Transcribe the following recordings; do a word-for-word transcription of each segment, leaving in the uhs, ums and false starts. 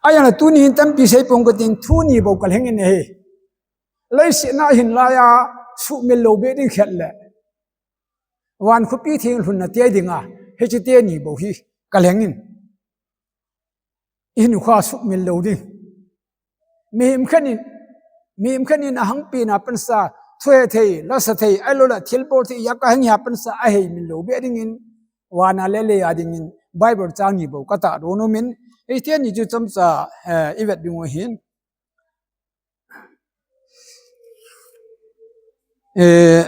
Ahinla tuni hin tampi seipong kating, thu ni bou kalheng in ahi. Leiset a hin laiya suhmil lou beh ding khat le van khopi theng lhunna te dinga, hiche te ni bou hi kalheng in. Ihinkhoa suhmil lou ding. Mihem khat in, mihem khat in ahangpi na pansa, thu he thei, la sa thei, ahilouleh thilbol thei, ijat a hang hi a pansa, ahei mil lou beh dingin, van a le lei a dingin, Bible chang ni bou katahdoh nom in, hiche te ni chu chomcha, eh, ivet ding u ahin. Eh,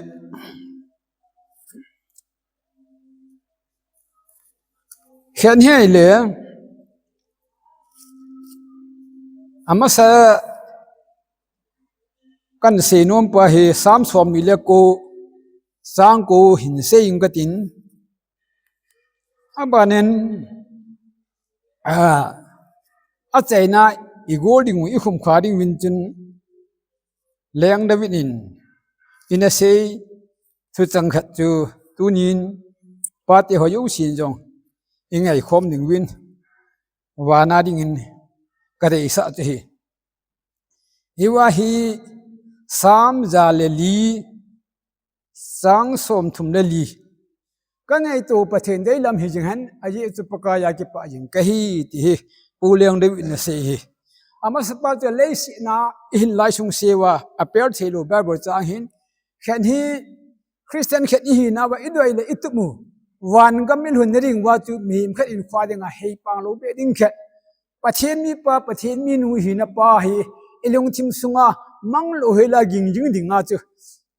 khat hi ahile, amasa kahin seinom pa hi Psalm somni le ko, chang ko hin sei inge kating. Abanin, a, achaina igol ding u, ikhum kha ding uvin chun, Leng David in, ina sei thuchang khat chu tunin pate ho jousen jong ingaikhom ding uvin, van a dingin kadeisah chu ahi. Hiva hi Psalm ja le li, chang somthum le li. Kangaito Pathen deilam hi jing hen, ajeh chu Pakaiya kipah jing kahi ti hi Pu Leng David in asei hi. Amasa pa chu leiset a ihin lai sung seuva apel thei lou Bible chang ahin. Khat hi Christian khat ihinauva idei le itup u, van gam ilhun na ding uva chu mihem khat in khoa dinga heipang lou beh ding khat. Pathen mipa, Pathen minu hina pa hi ilungthim sunga mang lou hela ging jing dinga chu,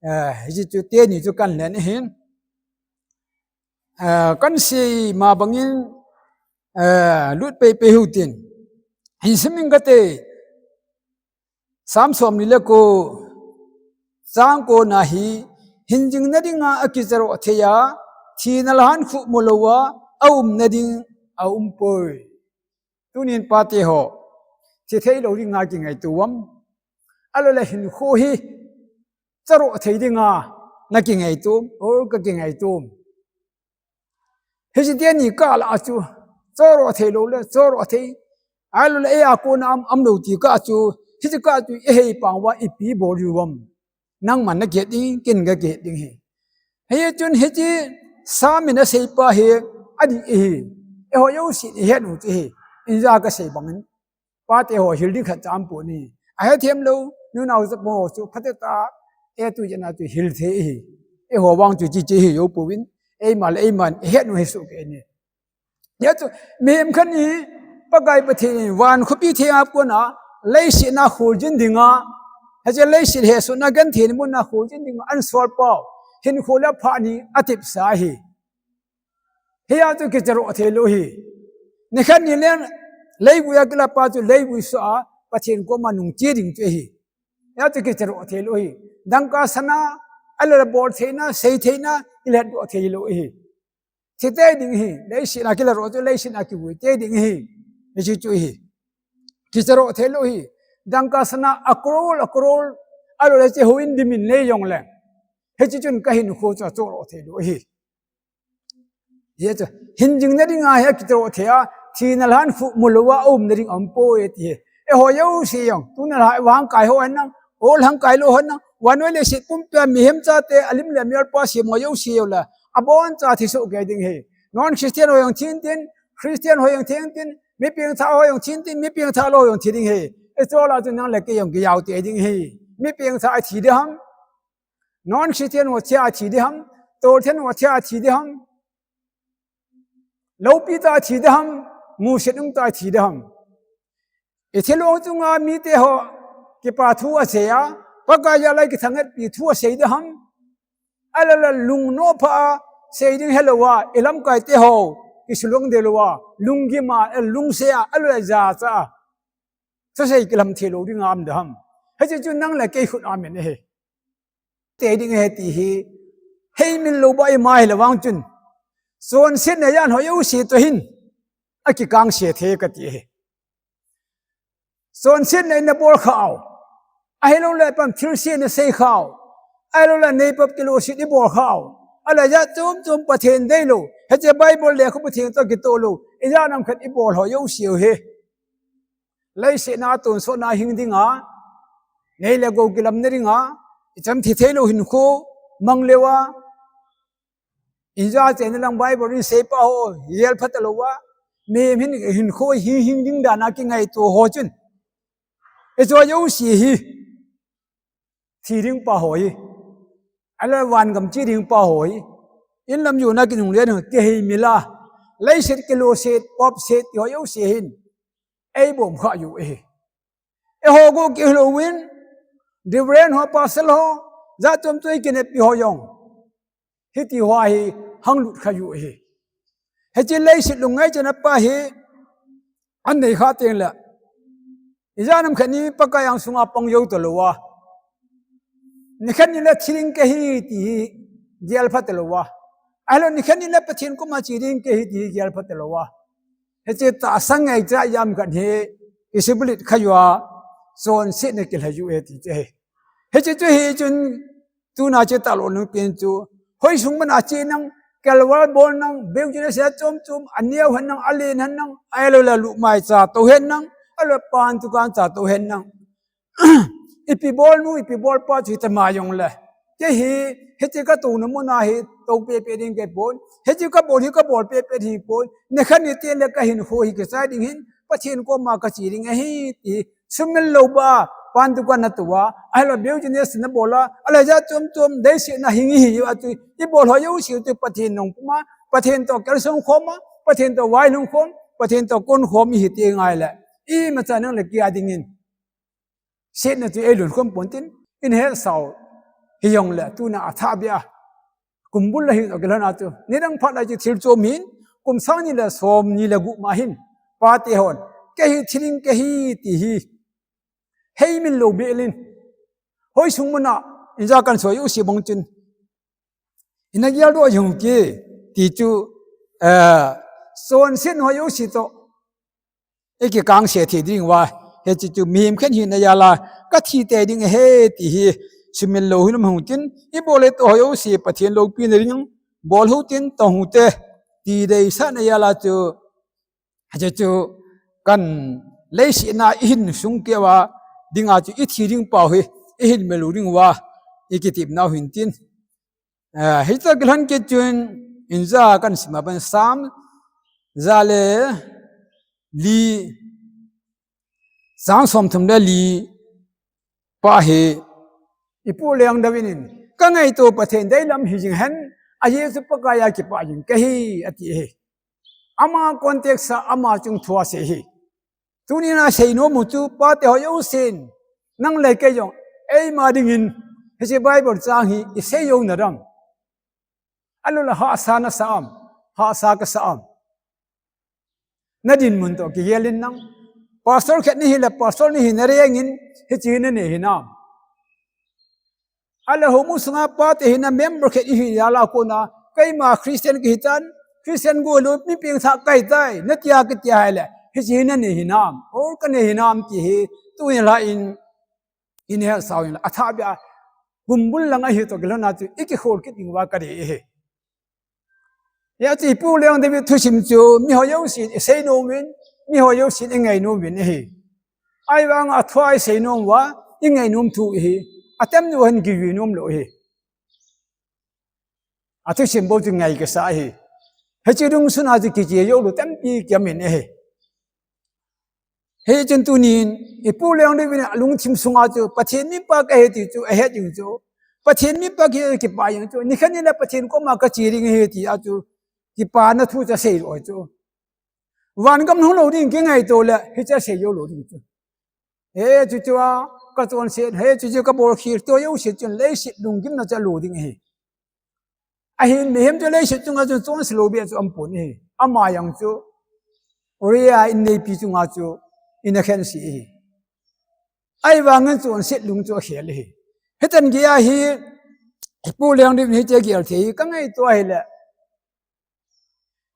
eh, hiche chu te ni chu kahin len ahin. Eh, kahin sei ma bangin, eh, lut pei pei hiu tin. Hin sim inge kati. Psalm somni le ko, chang ko na hi, hingjing na dinga akicharoh thei a, thina lhan khu mu louva aum na ding aumpoi. Tunin pate ho, thi thei lou dinga kingaito uvam? Ahilouleh hinkho hi charoh thei dinga nakingaito uvam, or kakingaito uvam? Hiche te ni kah a chu, charoh thei lou le, charoh thei. Ahilouleh eia kona um, um lou ti kah a chu, hiche kah a chu iheipang uva ipi bol diu uvam? Nangman nakihet ding, ken kakihet ding ahi. Hichun hiche Psalm in asei pa hi adih ahi. Eiho jousen ihet u chu ahi. Ija kasei bangin, pate ho hil ding khat cha aumpoi. Ahethem lou, nunao chapang ho chu phatecha etu jana chu hil thei ahi. Eiho vang chu hiche hi jou pouvin, eima le eiman ihet u hi soh kei in. Hijeh chun, mihem khat hi Pakai Pathen in van khopi theng a kona, leiset a kholjin dinga, hiche leiset hehsotna genthei muna kholjin dinga ahin sol pau, hinkho le phat hi atepsa ahi. Hia chu kicharoh thei lou ahi. Nikhat ni le leivui a kila pa chu leivui soh a Pathen koma nungche ding chu ahi. Hia chu kicharoh thei lou ahi. Dangka sana, ahilouleh bol theina, sei theina, ilah doh thei lou ahi. Thi tei ding ahi, leiset a kila roh chu leiset a kivui tei ding ahi. Hiche chu ahi. Kicharoh thei lou ahi. Dangka sana a crore, a crore, ahilouleh hiche houin dimin nei jongle, hiche chun kahinkho chu acharoh thei lou ahi. Hiche chu, hingjing na dinga hi akicharoh thei a, thina lhan khu mu louva aum na ding aumpoi ti ahi. Eiho jouse jong, tuna lhai vang kai ho henlang, ol hang kai lou henlang, vannoi leiset pumpia mihem chate, alim le amel pa semho jouse jongle, aboncha thi soh kei ding ahi. Non Christian ho jong thi intin, Christian ho jong thi intin, mi pengthah ho jong thi intin, mi pengthah lou ho jong thi ding ahi. Hiche lah a chu nang le kei jong kijao tei ding ahi. Mi pengthah a thi ding ham? Non Christian ho thia thi ding ham? Tolthen ho thia thi ding ham? Loupi tah a thi ding ham, musit um tah a thi ding ham? Ithilong chunga mite ho kipa thu asei a, Pakaiya lai kithang'etpi thu asei ding ham? Ahilouleh lungnompha a sei ding helouva, ilamkaite ho kisulong ding louva, lunggim a, lungset a, ahilouleh jacha a thusei kilam thei lou ding a um ding ham? Hiche chu nang le kei khut a um in ahi. Tei ding ahi ti hi heimil lou ba ima hile vang chun, chonsetna jan ho jouse toh hin akikangse thei kati ahi. Chonsetna in nabol khah u, ahilouleh pan thilse nasei khah u, ahilouleh neipop kiloiset ibol khah u, ahilouleh jat chom chom Pathen deilou, hiche Bible lekhabu theng toh kitoh lou, ijat ham khat ibol ho jouse u hi Leiset a tonsot na hing dinga, nei le gou kilamna dinga, icham thi thei lou hinkho mang leuva, inja chena lang Bible in seipa ho, yel phat louva, mihem hin hinkho hing hing ding dan a kingaito ho chun, ichu jouse hi thi ding pa ho hi, ahilou le van gam che ding pa ho hi, in lam jona kinungle nu te hi mila, leiset kiloset, popset ti ho jouse hin eibom kha u ahi. Eiho gu kilouvin, Reverend ho, Pastor ho, jat chom chom kineppi ho jong hiti ho hi hang lut kha u ahi. Hiche leiset lungngai chana pa hi, an nei kha teng le, ijat ham khat ni Pakai angsunga pang jou talouva, nikhat ni le thi ding kahi ti hi gel phat talouva, ahilou nikhat ni le Pathen koma che ding kahi ti hi gel phat talouva, hiche tahsa ngaicha jam khat hi kisubulit kha uva, chonsetna kilha u ahi ti chu ahi. Hiche chu hichun, tuna che talou nung pen chu, hoi sung mana che nang, kelval bol nang, business a chom chom, aneo hen nang, alen hen nang, ahilou le luhmai cha tou hen nang, ahilou le pan dukan cha tou hen nang, ipi bol nu, ipi bol pa chu hita ma jongle, kei hi hiche katouna muna hi tou pepe ding kahi pon, hiche kabol hi kabol pepe ding pon, nikhat ni teng le kahinkho hi kichai ding hin, Pathen koma kache ding ahi ti, sum mil louva, pan dukan natouva, ahilou business nabol a, ahilou jat chom chom, leiset na hing ihiuva chu, ibol ho jouse chu Pathen nung puma, Pathen toh kalsong khom a, Pathen toh vailhung khom, Pathen toh kon khom ihi teng le, imacha nang le kei a dingin setna chu eilhun khom ponte, in hetsau hijongle, tuna athah beh a, kumbul la hi toh kilhon a chu, nidang phat lai chu thil chom hin, kum sang ni le som ni le gup ma hin, pate hon, kei hi thi ding kahi ti hi heimil lou beh in, hoi sung muna inja kansoi u jouse bang chun, ina geldoh jing u hite ti chu, eh, chonset ho jouse toh ikikangse thei diuva, hiche chu mihem khat hina jal a kathi tei ding ahi ti hi sumil lou hin um hung tin, ibol le toh ho jouse Pathen loupina ding bol u hite, tong u hite ti deisahna jal a chu, hiche chu kan leiset na ihin sung keuva dinga chu ithi ding pau hi ihin mil u diuva ikitepnau hin tin. Eh, hitoh kilhon kit chun, inja kasim a ban Sam ja le li, chang som thum le li pa hi, ipu Leng David in, kangaito Pathen deilam hijing hen, ajeh chu Pakai a kipah jing kahi ati ahi. Ama context a, ama chungthua asei ahi. Tuni na seinom u chu, pate ho jousen, nang le kei jong, eima dingin, hiche Bible chang hi isei jou nadem? Ahilou le hahsa nasa am, hahsa kasa am? Nadinmun toh kigel in nang, pastor khat nahi le pastor nahi nareng in, hiche hi nanei hinam? Ahilou le houbung sunga pate hina member khat ihi jal a kona, keima Christian kahi tan, Christian golou mi pengthah kahi tai, natia kiti ahile, hiche hi nanei hinam, or kanei hinam ti hi, tuni lai in, in hetsau in la, athah beh a, kumbul lang ahi toh kilhon a chu, ikikhol kit diuva kadei ahi. Hiche ipu Leng David thusim chu, mi ho jousen isei nom uvin, mi ho jousen ingai nom uvin ahi. Ahivang a thu a isei nom uva, ingai nom thu ahi. Atam nu hin kive nom lou ahi. Athusim bou chu ngai kasa ahi. Hiche dungsun a chu kiche jou lou tampi kiam in ahi. Hichun tunin, ipu Leng David in alungthim sunga chu, Pathen mipa kahi ti chu, ahet jing chu. Pathen mipa kahi kipah jing chu. Nikhat ni le Pathen koma kache ding ahi ti a chu, kipana thu chu asei lou chu. Van gam hung lou ding kingaito le, hiche asei jou lou ding chu. Hiche chu a, kachonset, hiche chu kabol khel, ti ho jouse chun leiset lunggimna chu alo ding ahi. Ahin mihem chu leiset chunga chun chonse lou beh chu aumpon ahi. Ama jong chu, Uriah inneipi chunga chu, ina khense ahi. Ahivangin chonset lung chu akhel ahi. Hitan gei a hi, ipu Leng David in hiche gel thei hi, kangaito ahile,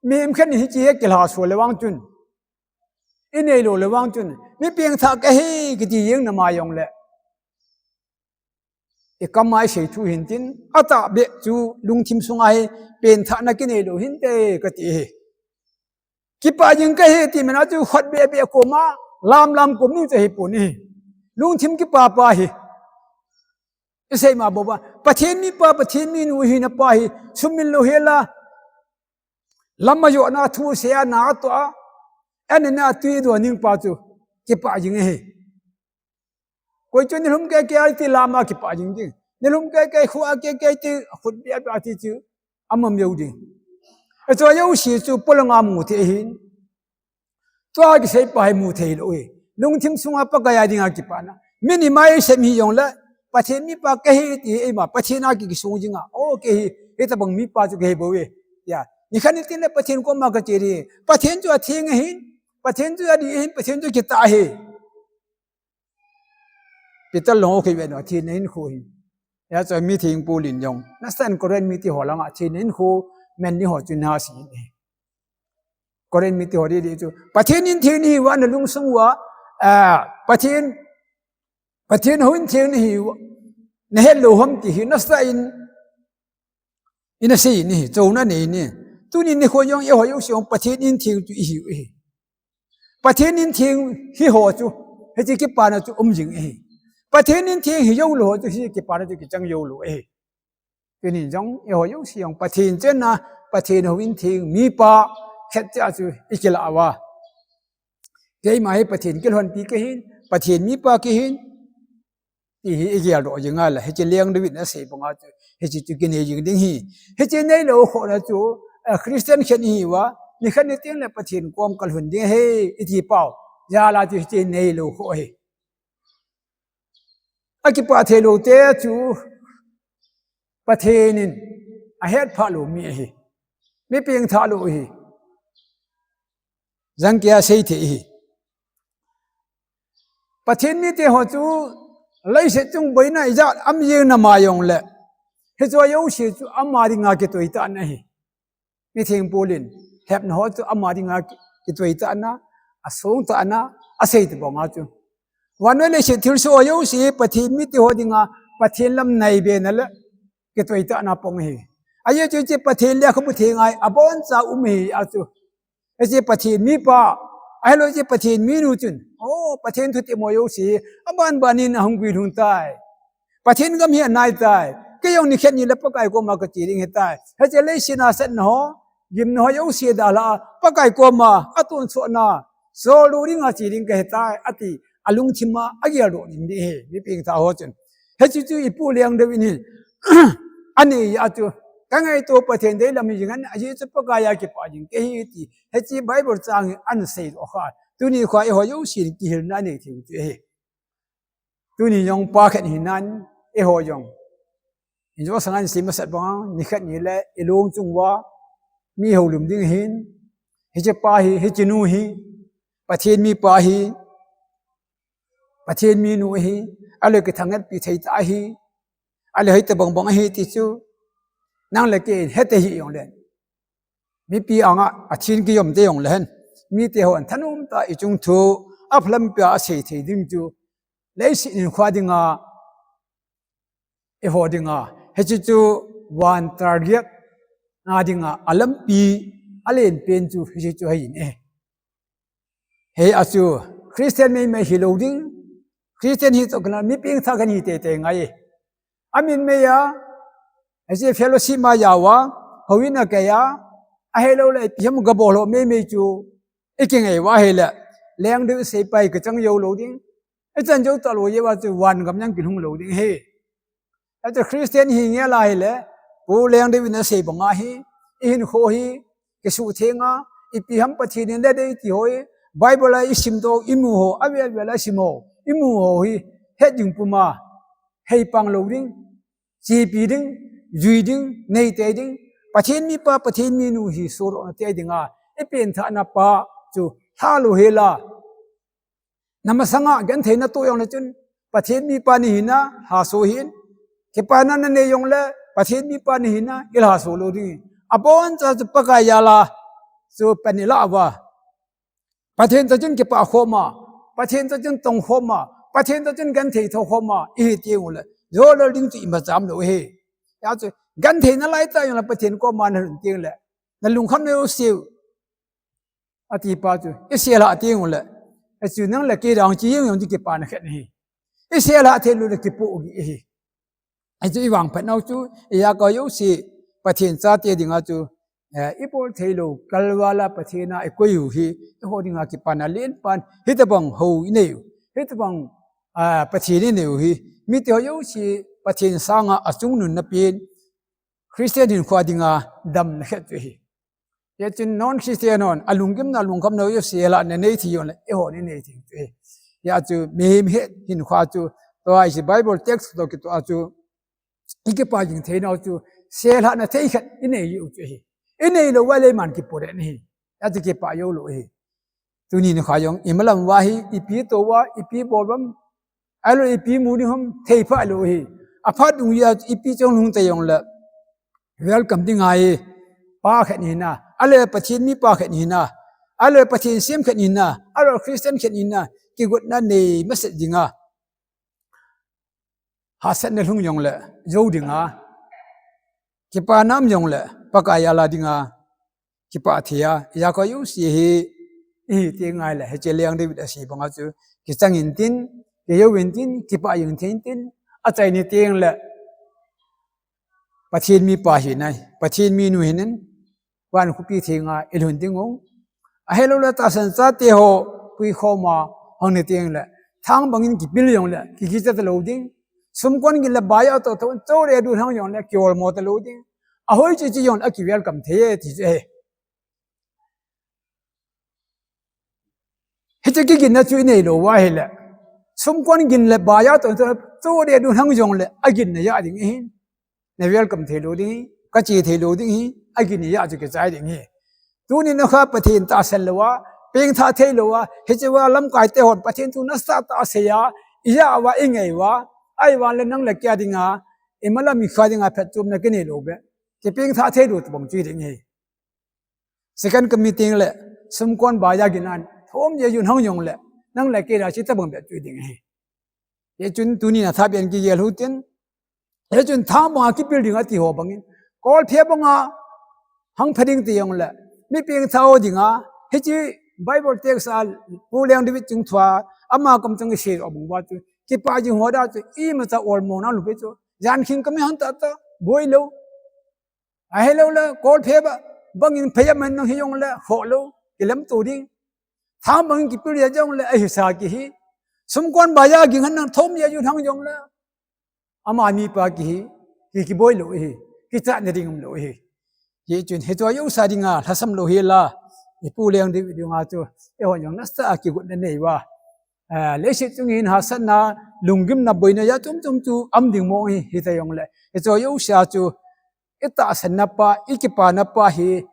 mihem khat in hiche hi akilhah so le vang chun, inei lou le vang chun, mi pengthah kahi kiti jeng nama jongle, ikam a isei thu hintin, atah beh chu lungthim sunga hi pengthahna kinei lou hinte kati ahi. Kipah jing kahi ti man a chu khat beh beh koma, Lam lam kom nu chu ahipon ahi. Lungthim kipapa hi. Isei ma bou ba. Pathen mipa, Pathen minu hina pa hi. Sumil lou hela. Lam a jona thu seina toh a. Anina tui do ning pa chu. Kipah jing ahi. Koi chu nilhum kei kei a ti lam a kipah jing ding. Nilhum kei kei khu a kei kei ti khut bia bia ti chu. Amam jou ding. Achu jouse chu polanga mu thei ahin. Tua kisei pa hi mu thei lou ahi. Lungthim sunga Pakai a dinga kipana. Minimai sem hi jongle. Pathen mipa kahi ti eima. Pathen a ki kisung jinga. O kahi. Hitabang mipa chu kahi bou e. Ya. Nikhat nitin le Pathen koma kache ding. Pathen chu atheng ahin. Pathen chu adih ahin. Pathen chu kitah ahi. Peter long o kei ve no, Pathen in khu hi. Ya chu mi theng Paul in jong. Nasatah in Corinth mite ho langa Pathen in khu men ni ho chu nasi ni. Corinth mite ho di di chu. Pathen in theng ni uva nalungsung uva. Ah, Pathen, Pathen houin theng nahi uva. Nahet lou ham ti hi nasatah in Ina sei ni, chona nei ni. Tuni nikho jong eiho jouse jong Pathen in theng chu ihiu ahi. Pathen in theng hi ho chu, hiche kipana chu um jing ahi. Pathen in theng hi jou lou ho chu, hiche kipana chu kichang jou lou ahi. Tuni jong eiho jouse jong Pathen chenna, Pathen houin theng mipa khat cha chu ikilah uva. Keima hi Pathen kilhonpi kahin, Pathen mipa kahin, ti hi igel doh jing a le, hiche leng David in asei banga chu, hiche chu kinei jing ding ahi. Hiche neilou khohna chu, eh, Christian khat ihiuva, nikhat nitin le Pathen kom kalhun ding ahi, iti pau. Jal a chu hiche neilou khoh ahi. Akipah thei lou te chu, Pathen in ahetphah lou mi ahi. Mi pengthah lou ahi. Jangkeiya sei thei ahi. Pathen mite ho chu leiset chung boina ijat um jing na ma jongle. Hiche jouse chu ama dinga kitoitahna ahi. Mi theng Paul in, lhepna ho chu ama dinga ki-, kitoitahna, asongtahna, asei ti banga chu. Vannoi leiset thilsoh ho jouse, Pathen mite ho dinga, Pathen lam naibe na le, kitoitahna pang ahi. Ajeh chu hiche Pathen lekhabu theng a hi, aboncha um ahi a chu. Hiche Pathen mipa, ahilou hiche Pathen minu chun. O, Pathen thutim ho jouse, aban ban in ahung guilhung tai. Pathen gam hi anai tai. Kei jong nikhat ni le Pakai koma kache ding ahitai. Hiche leiset a satna ho, gimna ho jouse dalha a, Pakai koma, atonsotna, soldoh dinga che ding kahitai, ati, alungthim a, agel doh ding ahi, mi pengthah ho chun. Hiche chu ipu leng David in, anei a chu, kangaito Pathen deilam hi jing in, ajeh chu Pakai a kipah jing kahi ti. Hiche Bible chang hi ana seidoh kha. Tuni kho eiho jousen kihilna anei thei u chu ahi. Tuni jong pa khat hinan, eiho jong. Injo sanga in sim masat banga, nikhat ni le, ilung chung uva, mi houlim ding ahin, hiche pa hi, hiche nu hi, Pathen mipa hi, Pathen minu ahi, ahilou kithangvah pi thei tah ahi, ahilou hitabang bang ahi ti chu, nang le kei in het ahi jongle. Mipi anga, athin kijom te jongle hen. Mite hon thanom tah a ichung thu, aphalam pia asei thei ding chu. Leiset hinkho dinga, eiho dinga. Hiche chu van target na dinga, alampi, alen pen chu, hiche chu ahin e. Hei a chu, Christian meimei hilou ding, Christian hi toh kana, mi pengthah kana hi teitei ngai. Amin mei a, hiche fellowship ma jao a, houin a kei a, ahilou le, ipi ham gabol ho meimei chu, ikingai uva ahile, leng ding seipai kachang jou lou ding, ichan jou talou jeh uva chu, van gam jong kilhung lou ding ahi. Achu Christian hi ngel a ahile, Pu Leng David in asei banga hi, ihinkho hi, kisuhtheng a, ipi ham Pathen in le dei ti ho hi, Bible a isim doh, imu ho, avel vel a isim ho, imu ho hi, het ding puma, heipang lou ding, chepi ding, jui ding, neitei ding, Pathen mipa, Pathen minu hi sohdohna tei dinga, ipengthahna pa chu, lha lou hela, Na masanga genthei natoh jongle chun, Pathen mipa nahina, lhaso hih in. Kipana nanei jongle, Pathen mipa nahina, ilhaso lou ding. Aboncha chu Pakai jal a, chu pan ilah uva. Pathen toh chun kipah khom a, Pathen toh chun tong khom a, Pathen toh chun genthei tho khom a, ihi teng ule. Jolel ding chu imacha umlou ahi. Hijeh chun, genthei nalai tah jongle Pathen koma nalhun teng le. Nalungkham nau siu. Ati pa chu, isei lhah teng ule. Chu nang le kei dang chi jeng jong chu kipana khat ahi. I sel a thei lou le kipoh gi ahi. Hichu i vangphat nau chu, i jakha jouse, Pathen chate dinga chu, eh, i bol thei lou, kalval a Pathen a i koi u hi, eiho dinga kipana len pan, hitobang hou i nei u, hitobang, ah, Pathen i nei u hi, mite ho jouse, Pathen sanga achungnung na pen, Christian hinkho dinga damna khat chu ahi. Hichun non-Christian hon, alunggimna lungkhamna u sel a na nei thei jongle, eiho i nei thei chu ahi. Hijeh chun, mihem hi, hinkho chu, tua hiche Bible text toh kitoh a chu, i kipa jing thei nau chu, sel a na thei khat i nei u chu ahi. I nei lou uva le iman kipoh den ahi. Hijeh chun kipa jou lou ahi. Tuni nikho jong, imalam uva hi, ipi toh uva, ipi bol uvam, ahilou ipi mu ding ham, thei pha lou ahi. Aphat dungjui a ipi chonglhung tei jongle, welcome ding ahi, pa khat hina, ahilou Pathen mi pa khat hina, ahilou Pathen sem khat hina, ahilou Christian khat hina, kigotna nei masat dinga. Hahsatna lhung jongle, jou dinga. Kipana um jongle, Pakai jal a dinga. Kipah thei a, i jakha jouse hi, ihi teng ngai le, hiche Leng David asei banga chu, kichang intin, kijou intin, kipah jing thei intin, achaini teng le, Pathen mi pa hi nai, Pathen mi nu hi nin, van khopi thenga i lhun ding u. Ahilou le tahsan chate ho, puikhom a, hung ni teng le, thang bangin kipil jongle, kikicha talou ding. Sumkon gin le baiya toh toh, chule du hang jongle, kiolmo talou ding. Ahoi chi chi jongle, aki welcome thei e, ti chu ahi. Hiche kiginna chu i nei lou uva ahile. Sumkon gin le baiya toh toh, chule du hang jongle, aginna ja ding ahi. Na welcome thei lou ding ahi, kache thei lou ding ahi, aginna ja chu kichai ding ahi. Tuni nikho Pathen tahsan lou a, pengthah thei lou a, hiche uva lamkai te hon Pathen thu nasatah a asei a, i ja uva i ngei uva, ahivang le nang le kei a dinga, imalam ikha dinga phatchomna kinei lou beh. Kipengthah thei lou tobang chu ding ahi. Second coming teng le, sumkon baiya gin a, thom jejun hang jongle, nang le kei a chu tobang beh chu ding ahi. Hichun tuni na thah beh in kigel u hitin. Hichun thang banga kipil ding ati ho bangin. Kolphe banga hang pha ding ti jongle. Mi pengthah ho dinga. Hiche Bible text a Pu Leng David chungthua. Ama kom chang i sei ro bang uva chu. Kipah jing ho da chu. Imacha olmo na lou pi chu. Jan khing kami hon tah tah. Boi lou. Ahilou le, kolphe ba, bangin phei a man nang hi jongle, khoh lou, kilemto ding. Thang bangin kipil ja jongle, ahisa kihi. Sumkon baiya ging han nang thom jejun hang jongle. Ama mi pa kihi, ki kiboi lou ahi, kichatna ding um lou ahi. Hichun, hiche jouse dinga, lhasam lou hel a, i Pu Leng David dinga chu, eiho jong nasatah a kigotna nei uva. Ah, leiset chung hin hahsatna, lunggimna boina ja chom chom chu, um ding mong ahi, hita jongle. Hiche jouse a chu, i tahsanna pa, i kipana pa hi,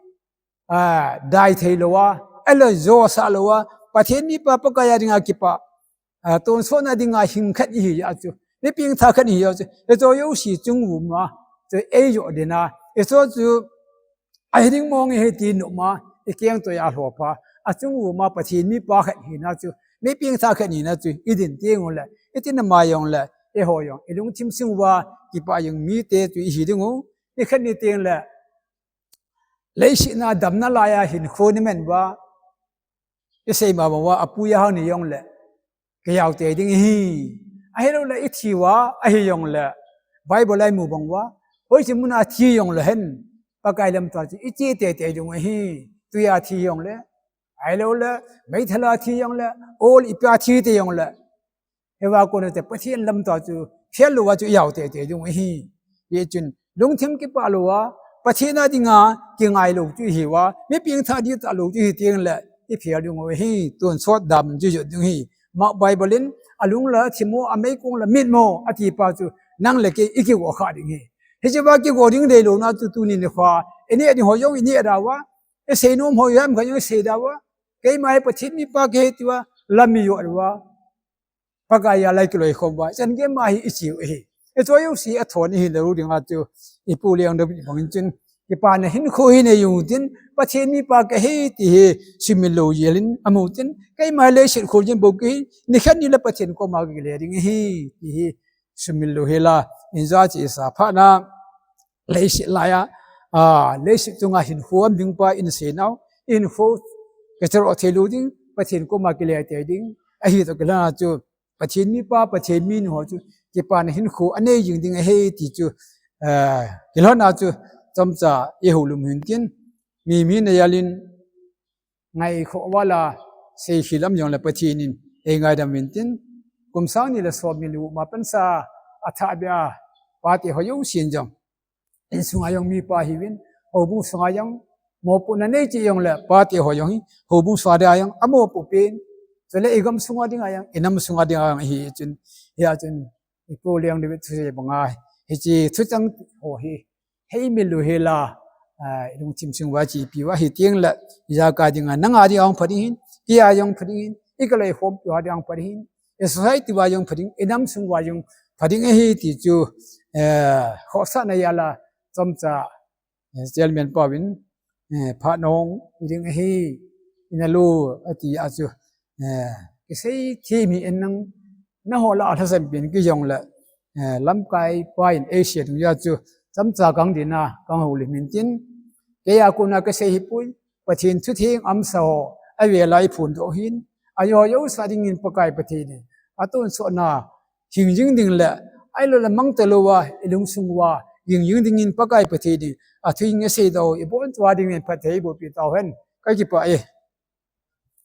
ah, dai thei lou a, ahilou le jo sah lou a, Pathen mi pa Pakai a dinga kipa, ah, tonsot na dinga hing khat ihi jeh a chu, mi pengthah khat ihi jeh a chu, hiche jouse chung vum a, chu ei jo ding a, hiche chu, ahi ding mong ahi ti nom a, i keng toh a lhop a, achung vum a Pathen mi pa khat hina chu, mi pengthah khat hina chu, i din teng u le, i tin ama jong le, eiho jong, i lungthim sung uva, kipah jing mite chu ihi ding u, i khat ni teng le, leiset a damna laiya hinkho i man uva, i sei ma bang uva, apui a hang ni jongle, kijao tei ding ahi. Ahilou le, i thi uva, ahi jongle, Bible a i mu bang uva, hoiche mun a thi jongle hen, Pakai lamtoh chu, i che tei tei ding ahi. Tui a thi jongle, ahilou le, meithal a thi jongle, ol ipi a thi tei jongle, Hiva kona te Pathen lamtoh chu, phel louva chu i jao tei tei ding u ahi. Hichun, lungthim kipah louva, Pathen a dinga kingai lou chu ihiuva, mi pengthah ding tah lou chu ihi teng le, i phel ding u ahi, tonsot dam chu jot ding u ahi. Mark Bible in, alung la thim u, ameikong la mit mo, ati pa chu, nang le kei i kigo kha ding u ahi. Hiche va kigo ding dei louna chu tuni nikho, i neh ding ho jong i neh da uva, i seinom ho jong kha jong i sei da uva, keima hi Pathen mi pa kahi tia, lam i jot uva. Pakai a lai kiloi khom uva, chan gei ma hi i chi u ahi. I choi u si a thon i hi lou ding a chu, i Pu Leng David bang in chun, kipana hinkho hi nei jong u tin, Pathen mi pa kahi ti hi, sumil lou jel in amu tin, keima leiset khol jeng bou kahi, nikhat ni le Pathen koma kile ding ahi, ti hi, sumil lou hel a, in ja chi sa phat na, leiset laiya, a, leiset chunga hinkho um ding pa in sei nau, hinkho kichai thei lou ding, Pathen koma kile tei ding, Ahi toh kilhona chu Pathen mipa, Pathen minu ho chu kipana hinkho anei jing ding ahi ti chu, eh, kilhona chu chomcha i houlim u hintin, mi mi na jalin ngaikhoh vala seikhel um jongle Pathen in eingaidam u hintin, kum sang ni le som ni le gup ma pansa athah beh a pate ho jousen jong, insunga jong mipa hiuvin, houbung sunga jong mopohna nei cheh jongle pate ho jong hi houbung sunga dia jong amopoh pen, chule igam sunga dinga jong, inam sunga dinga jong ahi chun, hia chun Pu Leng David thusei banga hiche thuchang ho hi heimil u hela, ah, ilungthim sung uva chepi uva ahi tengle, ijakai dinga, nanga dinga jong pha ding ahin, keia jong pha ding ahin, ikaloi khompiu a dinga jong pha ding ahin, i society uva jong pha ding, inam sung uva jong pha ding ahi ti chu, eh, khohsahna jal a chomcha, eh, chairman pauvin, eh, phat nahong hi ding ahi, ina lo ati a chu, eh, kisei thim hi in nang, nangho lah a lhasam pen kijongle, eh, lamkai pa in eisei ding jeh a chu chomcha kang dina kang houlim u hintin, keia kona kasei hipoi, Pathen thutheng amsa ho avela iphondoh u ahin, ajo ho jouse dingin Pakai Pathen in atonsotna hing jing ding le, ahilou le mangcha louva ilungsung uva hing jing dingin Pakai Pathen in athuhing aseidoh u ibonchauva dingin phatthei eibohpeh tauhen. Kakipah e.